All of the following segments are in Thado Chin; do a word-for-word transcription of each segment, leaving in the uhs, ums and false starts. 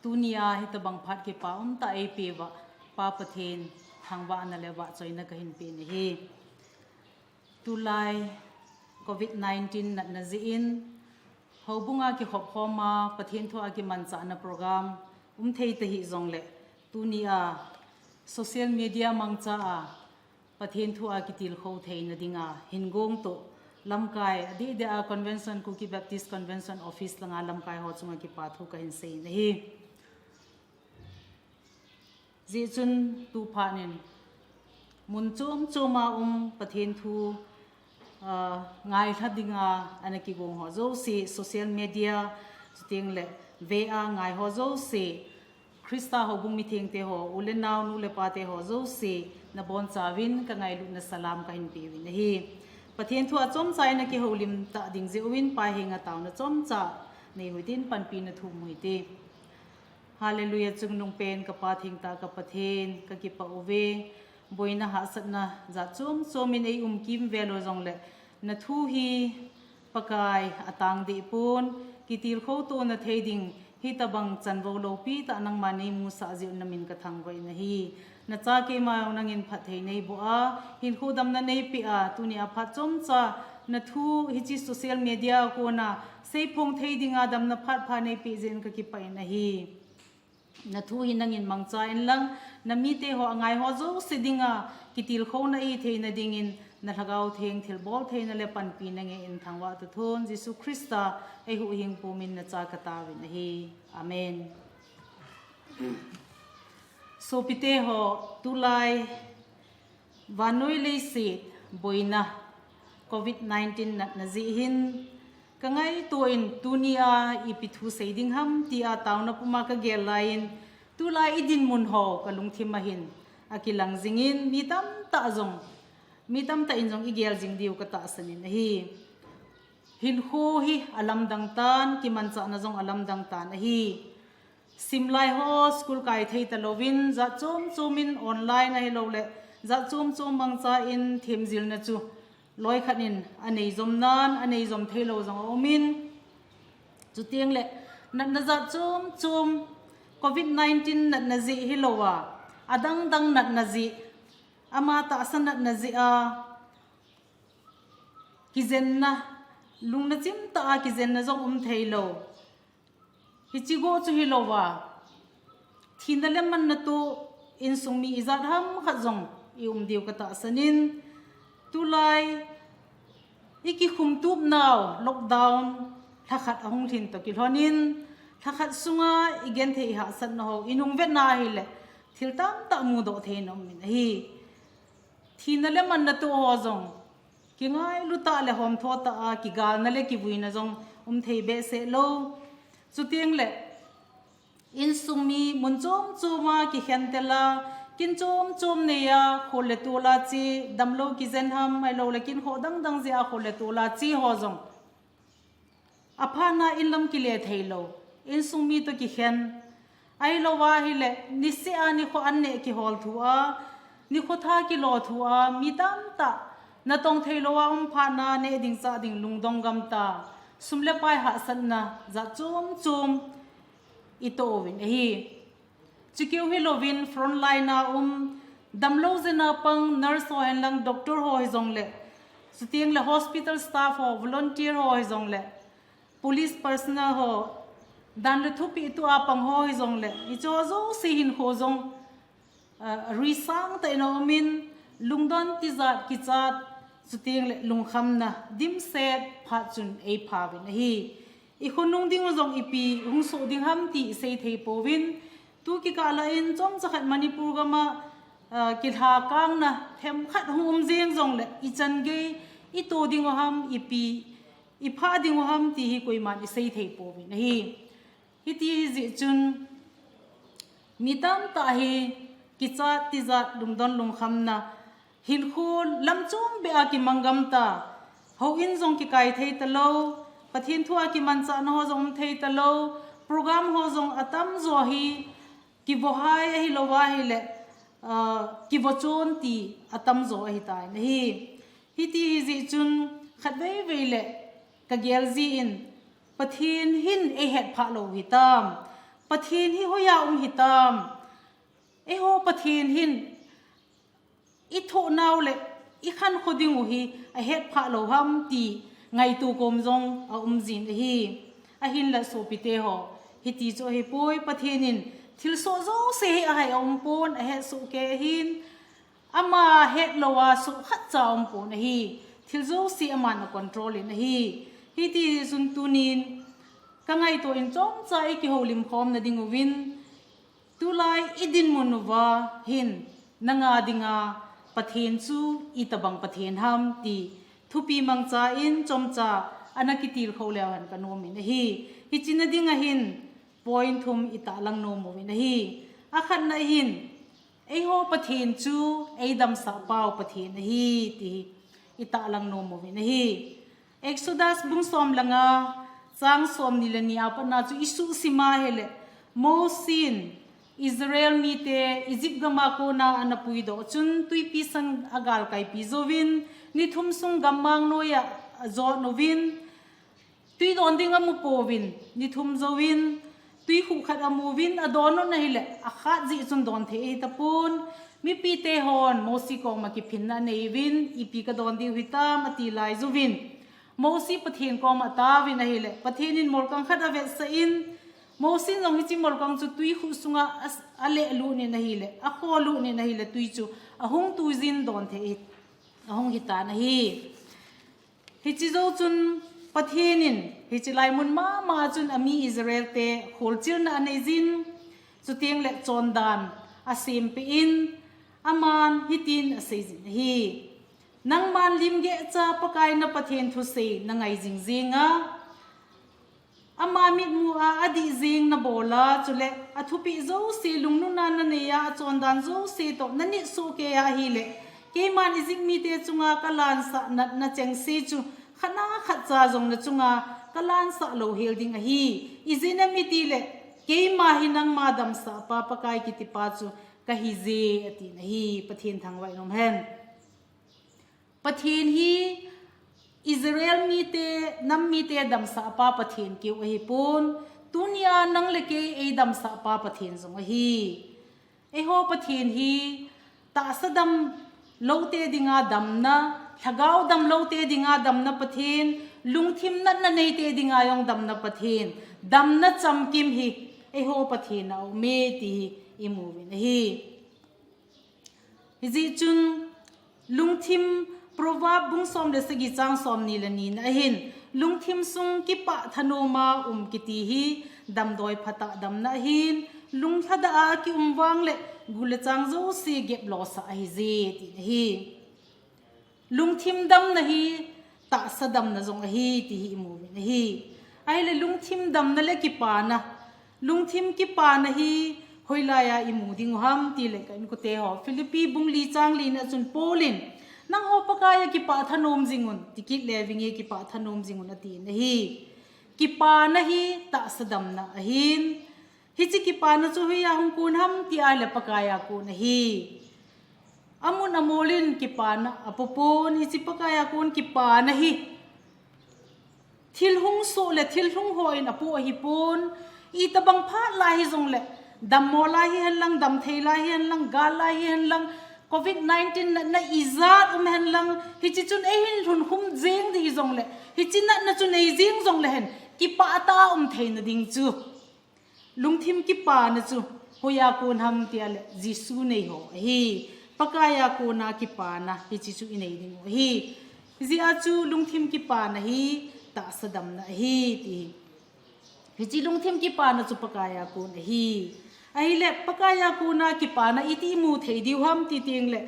Tunia hitabang phat kipa umtah eipeuva Pa Pathen thangvahna le vahchoina kahin pe ahi. Tulai covid nineteen natna jeh in houbunga kikhop khoma Pathen thua kimanchahna program umthei tahih jongle, tunia social media mangchaa Pathen thua kitilkhou theina dinga hin gong toh lamkai adeh deh a convention, Kuki Baptist Convention office langa lamkai ho chunga kipa thu kahin sei ahi. Hijeh chun tuphat in mun chom choma um Pathen thu, ah, ngailha dinga ana kigong ho jouse, social media, chutengle vea ngai ho jouse, Christa houbung mithengte ho, u le nao, nu le pate ho jouse, nabonchauvin kangailutna salam kahin peuvin ahi. Pathen thu achomcha in akihoulim tah ding jeh uvin Pa henga taona chomcha nei uhitin, panpina thum uhite. Hallelujah, chungnungpen ka Pa thengtah ka Pathen, kakipah uve. Boina hahsatna jat chom chom in eium kimvel u jongle, nathu hi Pakai atang deh pon, kitilkhou tona thei ding hitabang chanvou loupitah nangman neimusah jeh un namin kathangvah in ahi. Nacha keima jong nangin phatthei neiboh a, hinkho damna neipeh a, tunia phat chomcha nathu hiche social media a kona seiphong thei dinga damna phat pha neipeh jeh in kakipah in ahi. Nathu hi nangin mangcha inlang, namite ho angai ho jouse dinga kitilkhouna eitheina dingin, na Lhagao Theng thilbol theina le panpina ngei in thangvah toh thon, Jesu Christa eihuhhingpu min nacha kataovin ahi. Amen. Sopite ho, tulai vannoi leiset boina covid nineteen natna jeh hin, kangaito in tunia ipi thu sei ding ham tia taona puma kagel laiyin, tulai idinmun ho kalungthim a hin akilang jingin, mi tamtah jong, mi tamtah in jong igel jing diu katahsan in ahi. Hinkho hi alamdang tan, kimanchahna jong alamdang tan ahi. Simlai ho school kai thei talouvin, jat chom chom in online ahiloule jat chom chom mangchan themjilna chu loikhat in aneijom nan, aneijom theilou jong aumin, chutengle natna jat chom chom, covid nineteen natna jeh hilouva, adang dang natna jeh, ama tahsa natna jeh a kijenna, lungna chimtah a kijenna jong um theilou. Hiche go chu hilouva, thina le manna toh insung mi ijat ham khat jong ium diu katahsan in, tulai ikikhumtup nau lockdown lhakhat ahung lhin toh kilhonin, lhakhat sunga igenthei ihahsatna ho inung vetna ahile, thil tamtah mudoh theina umin ahi. Thina le manna toh ho jong kingailu tah le homtho tah a kigalna le kivuina jong um thei behseh lou. Chutengle insung mi mun chom chom a kikhen tela, kin chom chom neiya, khol le tol a che, damlou kijen ham ahiloule kin khoh dang dang jeh a khol le tol a che ho jong, aphatna inlam kile theilou, insung mi toh kikhen, ahilouva ahile niseh a nikho an neh kihol thu a, nikho tha kilo thu a, mi tamtah natong theilouva um phatna neh ding chah ding lungdong gamta, sum le pai hahsatna jat chom chom itoh uvin ahi. Chukeu hilouvin frontline a um, damlou jena pang nurse ho henlang, doctor ho hijongle, chutengle hospital staff ho, volunteer ho hijongle, police personnel ho, dan le thupeh toh a pang ho hijongle, hicheho jouse hinkho jong, ah, risang tah in aumin, lungdon tijat kichat, chutengle lungkhamna dimset phat chun eiphauvin ahi. Ikhonung dingu jong ipi hung soh ding ham ti isei thei pouvin, tu kikah lah in chomcha khat Manipur gam a, ah, kilhakangna themkhat hung um jeng jongle, ichan gei ito dingu ham, ipi iphah dingu ham ti hi koiman isei thei pouvin ahi. Hiti hijeh chun mi tamtah hi kichat tijat, lungdon lungkhamna, hinkho lam chom beh a kimang gamta, houin jong kikai thei talou, Pathen thua kimanchahna ho jong um thei talou, program ho jong atamjo hi kivohai ahilouva ahile, ah, kivochon ti atamjo ahitan ahi. Hiti hijeh chun khatvei vei le kagel jin, Pathen hin eihetphah lou hitam, Pathen hi hoiya um hitam. Eiho Pathen hin i thoh nau le i khankho ding u hi ahet phah lou ham ti ngaito kom jong aum jin ahi. Ahinla sopite ho, hiti chu ahipoi, Pathen in thilsoh jouse hi ahai aum pon, ahet soh kei ahin, ama het lou a soh khat cha um pon ahi. Thil jouse aman a control in ahi. Hiti chun tunin ka ngaito in chomcha i kihoulim khom na ding uvin, tulai i dinmun uva hin nanga dinga Pathen chu itobang Pathen ham ti thupi mangcha in chomcha ana kitilkhou leu hen ka nom in ahi. Hiche na dinga hin point thum i tahlang nom uvin ahi. Akhatna hin, eiho Pathen chu eidamsah pau Pathen ahi ti hi i tahlang nom uvin ahi. Exodus bung som le nga, chang somni le ni a patna chu i suhsim a ahile, Mosi in Israel mite Egypt gam a kona ana puidoh chun tuipi san agalkaipi jouvin, ni thum sung gammang noiya ajot uvin, tui don ding amu pouvin, ni thum jouvin, tui khuh khat amu uvin, adon u ahile, akhat jeh chun don thei ahi tapon. Mipite hon Mosi koma kiphinna anei uvin, ipi ka don diu hitam ati lai jouvin, Mosi Pathen koma ataovin ahile, Pathen in molkang khat avetsah in, Mosi in jong hiche molkang chu tui khuh sunga a, aleh lut in ahile, akho lut in ahile, tui chu ahung tuijin don thei ahi, ahung hitan ahi. Hiche jou chun Pathen in hiche lai mun mama chun ami Israel te kholchilna anei jin, chuteng le chondan asempeh in, aman hitin asei jin ahi. Nangman limgehcha Pakai na Pathen thusei na ngai jing jeng a, ama mitmu a adih jeng na bol a, chule athupeh jouse, lungnunna na nei a, achondan jouse toh na nit soh kei a ahile, keiman Egypt mite chunga ka lansah natna chengse chu khatna khatcha jong na chunga ka lansah louhel ding ahi. Ijeh inem itile, keima hi nangma damsah pa Pakai kiti pa chu kahi je, atin ahi. Pathen thangvah in um hen. Pathen hi Israel mite, nam mite damsah pa Pathen keu ahipon, tunia nang le kei eidamsah pa Pathen jong ahi. Eiho Pathen hi tahsa dam loute dinga damna, lhagao dam loute dinga damna Pathen, lungthim natna neite dinga jong damna Pathen, damna chamkim hi eiho Pathen a aume ti hi imu uvin ahi. Hijeh chun lungthim, Proverb bung som le sagi chang somni le ni na ahin, lungthim sung kipah thanom a um kiti hi damdoi phatah damna ahin, lunglhadah a kium vang le gu le chang jouse gep losah ahi je, tina ahi. Lungthim damna hi tahsa damna jong ahi ti hi imu uvin ahi. Ahile lungthim damna le kipana, lungthim kipana hi hoilai a imu ding u ham tile ka inkote ho, Philippi bung li chang li na chun Paul in, nangho Pakai a kipah thanom jing un, tikit le vinge kipah thanom jing un atin ahi. Kipana hi tahsa damna ahin, hiche kipana chu hoiya hung kon ham ti ahile Pakai a kon ahi. Amun amolin kipana apo pon, hiche Pakai a kon kipana hi thil hung soh le thil hung ho in apo ahipon, itobang phat lai hijongle, dammo lai hihen lang, damthei lai hihen lang, gal lai hihen lang, covid nineteen natna ijat um hen lang, hiche chun eihin lhunkhum jeng ding hijongle, hiche natna chu nei jeng jongle hen, kipah tah a um theina ding chu lungthim kipana chu hoiya kon ham tile Jesu nei ho ahi. Pakai a kona kipana hiche chu inei ding u ahi. Hijeh a chu lungthim kipana hi tahsa damna ahi ti. Hiche lungthim kipana chu Pakai a kon ahi. Ahile Pakai a kona kipana iti imu thei diu ham ti tengle,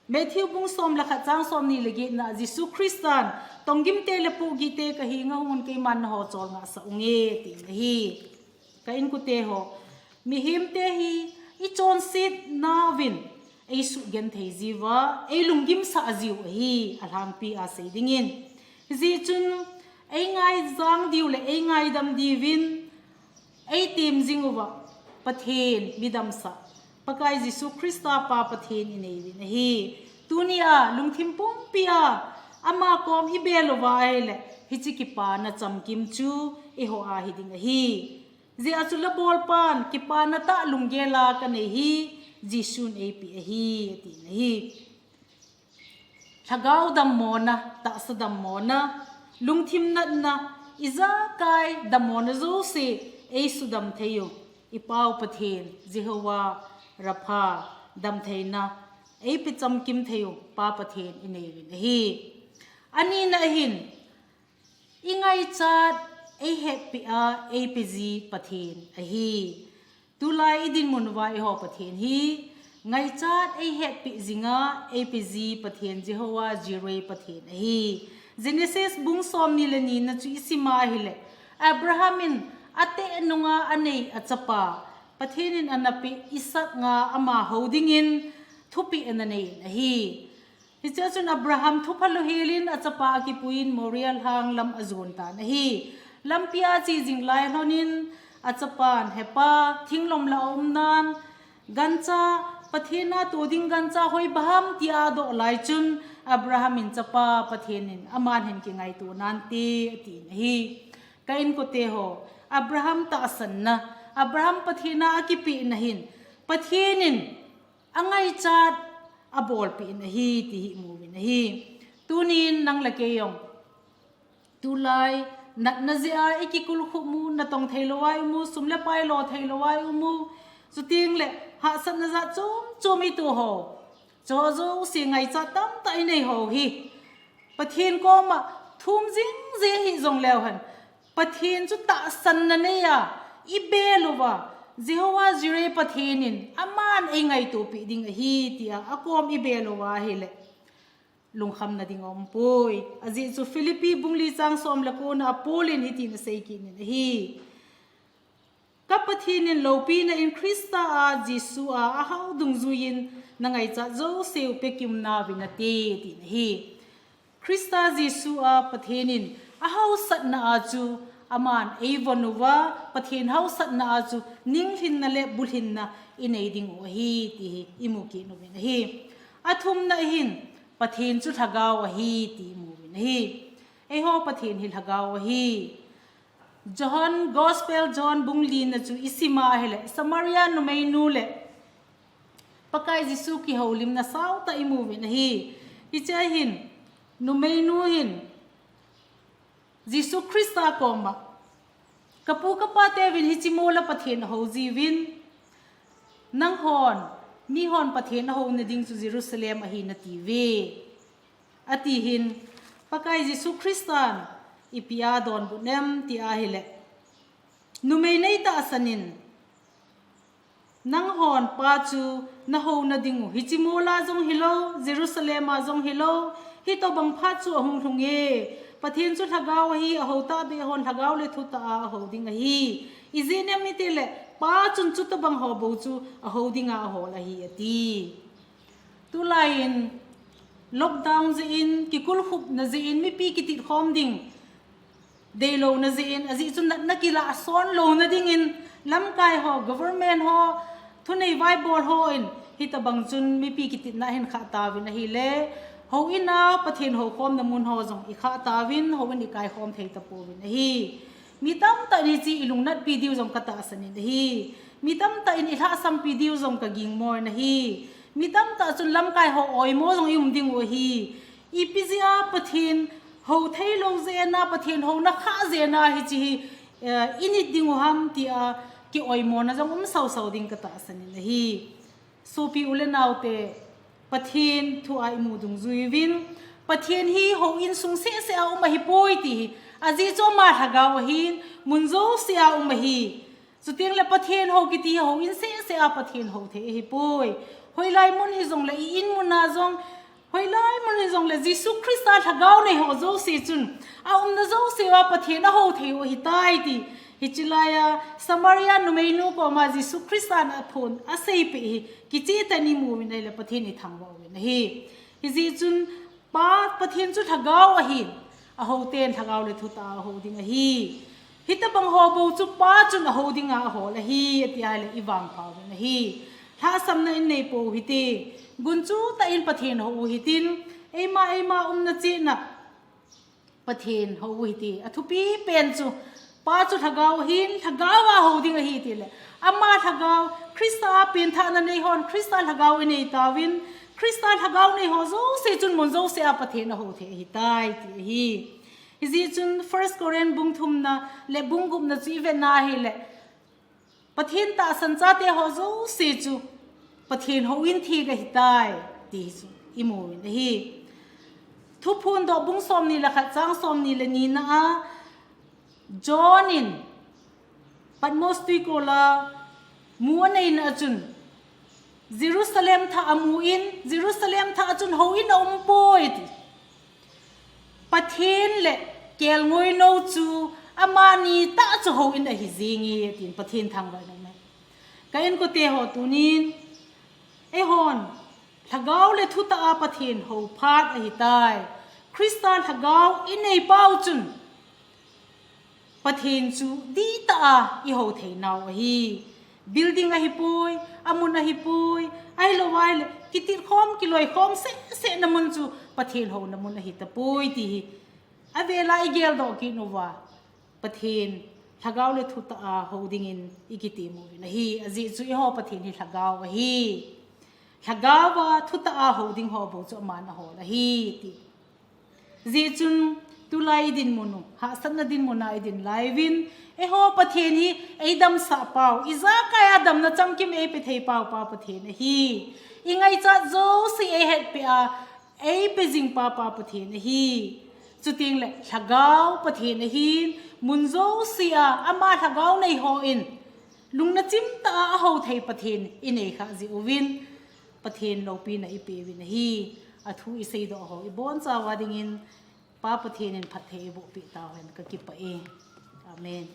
Matthew bung som le khat chang somni le get na, Jesu Christan, tonggimte le pohgihte kahenga hung un, keiman naho cholngahsah unge, tin ahi. Ka inkote ho, mihemte hi ichonset nauvin eisugenthei jiuva, eilunggimsah jiu ahi, alhangpi a sei dingin. Hijeh chun eingaijang diu le eingaidam diuvin eitem jing uva Pathen midamsah Pakai Jesu Christa pa Pathen inei uvin ahi. Tunia lungthim pumpia ama kom ibel uva ahile, hiche kipana chamkim chu eiho a hiding ahi. Hijeh a chu labolpan kipana tah lunggel a kanei hi Jesun eipeh ahi, ati na hi. Lhagao dammona, tahsa dammona, lungthim natna, ijakai dammona jouse eisudam thei u, i Pau Pathen, Jehovah Rapha, damtheina eipeh chamkim thei u Pa Pathen inei uvin ahi. Anina ahin, ingaichat eihetpeh a eipe ji Pathen ahi. Tulai idinmun uva eiho Pathen hi, ngaichat eihetpeh jinga eipe ji Pathen Jehovah Jireh Pathen ahi. Genesis bung somni le nina chu isim a ahile, Abraham in ateh nunga anei achapa, Pathen in anapeh Isaac nga ama hou dingin thupeh ananei in ahi. Hichea chun Abraham thupha louhel in achapa akipuiyin Moriah lhang lam ajon tan ahi. Lampia ache jing lai lhonin achapan, Hepa, thinglom lah a aumnan, gancha, Pathen a to ding gancha hoiba ham, tia adoh lai chun, Abraham in chapa Pathen in aman hin kingaito nante, atin ahi. Ka inkote ho, Abraham tahsanna, Abraham Pathen a akipehna hin, Pathen in angaichat abolpeh in ahi, ti hi imu uvin ahi. Tunin nang le kei jong, tulai natna jeh a ikikulkhup u, natong theilou a ium u, sum le pai lo theilou a ium u, chuteng le hahsatna jat chom chom itoh ho, chuho jouse ngaichat tamtah inei ho hi Pathen koma thum jingjing hih jongleu hen, Pathen chu tahsanna nei a ibel uva, Jehovah Jireh Pathen in aman eingaitopeh ding ahi, tia akom ibel uva ahile, lungkhamna ding aumpoi. Ajeh chu Philippi bung li chang som le ko na a Paul in hitin asei kit in ahi. Ka Pathen in loupina in Christa a Jesu a ahao dungjuiyin nangaichat jouseu pekim nauvin ate, tin ahi. Christa Jesu a Pathen in ahaosatna a chu aman eivon uva, Pathen haosatna a chu ninglhinna le bulhinna inei ding u ahi, ti hi imu kit uvin ahi. Athumna hin, Pathen chu lhagao ahi, ti imu uvin ahi. Eiho Pathen hi lhagao ahi. John, Gospel John bung lina chu isim a ahile, Samaria numeinu le Pakai Jesu kihoulimna saotah imu uvin ahi. Hichea hin, numeinu hin, Jesu Christa koma, ka pu ka pa teuvin hiche mol a Pathen ahou jiuvin, nanghon, mihon Pathen ahouna ding chu Jerusalem ahi natiuve, ati hin, Pakai Jesu Christan ipi a donbut em ti ahile, numei nei tahsan in, nanghon pa chu nahouna ding u, hiche mol a jong hilou, Jerusalem a jong hilou, hitobang phat chu ahung lhung e, Pathen chu lhagao ahi, ahou tahbeh hon lhagao le thutah a ahou ding ahi. Ijeh inem itile, pa chun chutobang ho bou chu ahou dinga ahol ahi, ati. Tulai in lockdown jeh in, kikulkhupna jeh in, mipi kitit khom ding deilouna jeh in, ajeh chu natna kilah son louna dingin, lamkai ho, government ho, thunei vaibol hon hitobang chun mipi kititna ahin khah tauvin ahile, houin a Pathen houkhomna mun ho jong ikhah tauvin, houin ikaikhom thei tapouvin ahi. Mi tamtah in hiche ilungnatpi diu jong katahsan in ahi. Mi tamtah in ilhahsampi diu jong kagingmo in ahi. Mi tamtah chun lamkai ho oimo jong ium ding u ahi. Ipi jeh a Pathen hou theilou jeh a, Pathen houna khah jeh a hiche hi, eh, init ding u ham tia kioimona jong um sausau ding katahsan in ahi. Sopi u le naote, Pathen thu a imu dungjuiuvin, Pathen hi houin sung sehseh a um ahipoi ti hi. Ajeh chu ama lhagao ahin, mun jouse a um ahi. Chuteng le Pathen hou kiti hi houin sehseh a Pathen hou thei ahipoi. Hoilai mun hijongle i-in mun a jong, hoilai mun hijongle Jesu Christa lhagao nei ho jouse chun, aumna jouse uva Pathen ahou thei u ahitai ti. Hiche lai a Samaria numeinu koma Jesu Christan aphon aseipeh hi kicheh tah in imu uvin ahile Pathen ithangvah uvin ahi. Hijeh chun Pa, Pathen chu lhagao ahin, ahouten lhagao le thutah a ahou ding ahi. Hitobang ho bou chu pa chun ahou dinga ahol ahi, ati ahile ivangpha uvin ahi. Lhahsamna inei pou hite. Gunchu tah in Pathen hou u hitin, eima, eima umna chehna Pathen hou u hite. Athupi pen chu Pa chu Lhagao ahin, Lhagao a hou ding ahi tile, ama Lhagao, Christa a penthahna nei hon, Christa Lhagao inei tauvin, Christa Lhagao nei ho jouse chun mun jouse a Pathen ahou thei ahitai ti ahi. Hijeh chun First Corinth bung thumna le bung gupna chu ivetna ahile, Pathen tahsan chate ho jouse chu Pathen houin thei ahitai ti chu imu uvin ahi. Thuphondoh bung somni le khat chang somni le nina a John in Patmos twikol a mu aneina a chun Jerusalem thah amu in, Jerusalem thah a chun houin aumpoi ti. Pathen le kelngoi nou chu amani tah chu houin ahi jinge tin Pathen thangvah in aum e. Ka inkote ho, tunin eihon Lhagao le thutah a Pathen hou phat ahitai. Christa Lhagao inei pau chun Pathen chu dihtah a ihou theinau ahi. Building ahipoi, amun ahipoi, ahilou ahile kitilkhom kiloikhom sehsehna mun chu Pathen houna mun ahitapoi ti hi avela igeldoh kit uva, Pathen Lhagao le thutah a hou dingin ikitem uvin ahi. Ajeh chu eiho Pathen hi Lhagao ahi. Lhagao a thutah a hou ding ho bou chu aman ahol ahi ti. Hijeh chun tulai idinmun u, hahsatna dinmun a idin lai uvin, eiho Pathen hi eidamsah pau, ijakai a damna chamkim eipe thei pau Pa Pathen ahi. Ingaichat jouse eihetpeh a eipe jing Pa, Pa Pathen ahi. Chutengle Lhagao Pathen ahin, mun jouse a ama Lhagao nei hon lungna chimtah a ahou thei Pathen inei khah jeh uvin Pathen loupina ipeuvin ahi. Athu iseidoh ho ibonchauva dingin Pa Pathen in phatthei eibohpeh tauhen, kakipah e. Amen.